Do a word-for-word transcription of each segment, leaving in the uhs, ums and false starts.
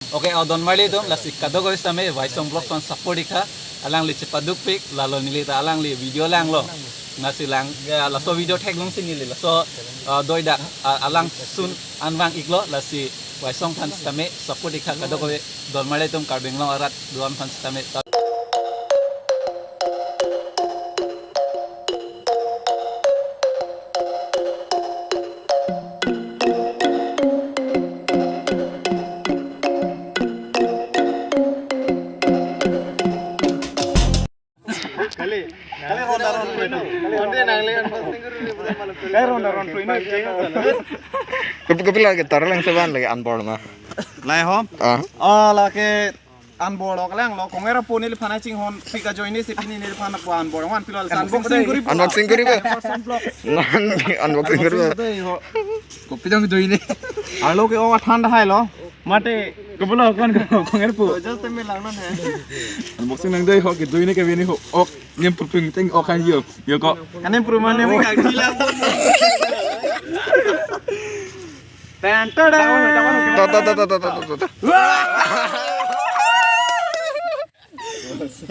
Okay, o donmarli atum, lasi kadokave sitame Waisong Vlogs aphan support ik tha, alangli chepadukpik, lalo neli ta alangli video langlo. Lasi lang, ya, laso video theklongsi neli laso, uh, doidak, uh, alangsun anvang iklo, lasi Waisong aphan sitame support ik tha kadokave, donmarli atum, Karbi Anglong arat do-an aphan sitame. Kali, kali ronda ronda itu. Kali ronda ronda itu. Kali ronda ronda itu. Kep-, kepila ke tar lang seban lagi anbor ma. Lai ho? Ah. Oh, lake anbor ok langlo. Kongera po neliphan chinghonpik ajoine si pini neliphan po anbor. Wan pilo san unboxing kuri po. Unboxing kuri po. Waisong Vlogs. Nan unboxing kuri po. Kopi dong joine. Arlo ke o thanda hai lo. Mate, kepala kon ko konger pu. Just me lang non hai. Unboxing nangdei ho, ke dui ne ke bini ho. Ok, nem purping teng ok han yo. Yo ko. Anem purman nem. Tan, tan, tan. To, to, to.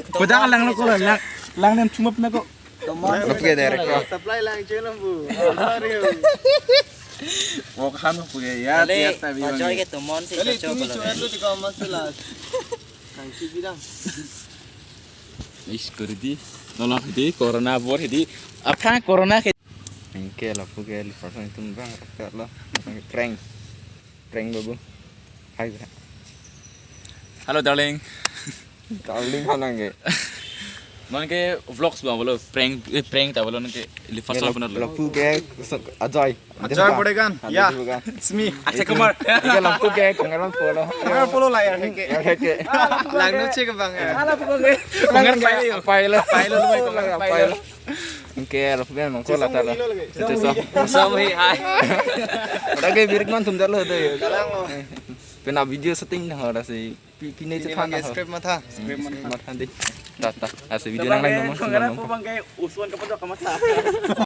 Ko jangan lang lo ko lang. Lang nem chumap na ko. Tomon. Lo puke direct ko. Supply lang chelo bu. Sorry. Wo kan puke ya, ale, ya, tabi ajoy bang. Ke tomon si. Ale, kacho tumi ko chuan lo. Lo tiko masala. Kang si bidang. Is kuri di. Nolok di, corona bor di. Apa corona ke? Anke lapu ke lipasang tum bang, lo. Prank. Prank babu. Hai, bra. Halo, darling. Darling, mana ke? Non ke vlogs ba bolo, prank, eh, prank ta bolo, non ke lipasang pun lo. Lapu ke, ajoy. Ajoy Bodegan. Ajoy Bodegan. Ya. It's me. Akshay Kumar. Anke lapu ke, konger man polo. Konger polo la ya, ke. Ya, ke. Lang no cek bang ya. Ala puke. Konger pai lo. Pai lo. Pai lo, lo, konger pai lo. Anke lapu ke nongko la ta la. Itu so. Sob hi, hai. Lake birik man tum dalo dei. Kalang lo. Pina video shooting na ho lasi. Pi-, pine. Pine chethan bang na ho. Script matha. Script matha. Matha dei. Ta, ta. Lasi video nang lang no. Konger lang po no. Bang ke usuan kapadok kamatha.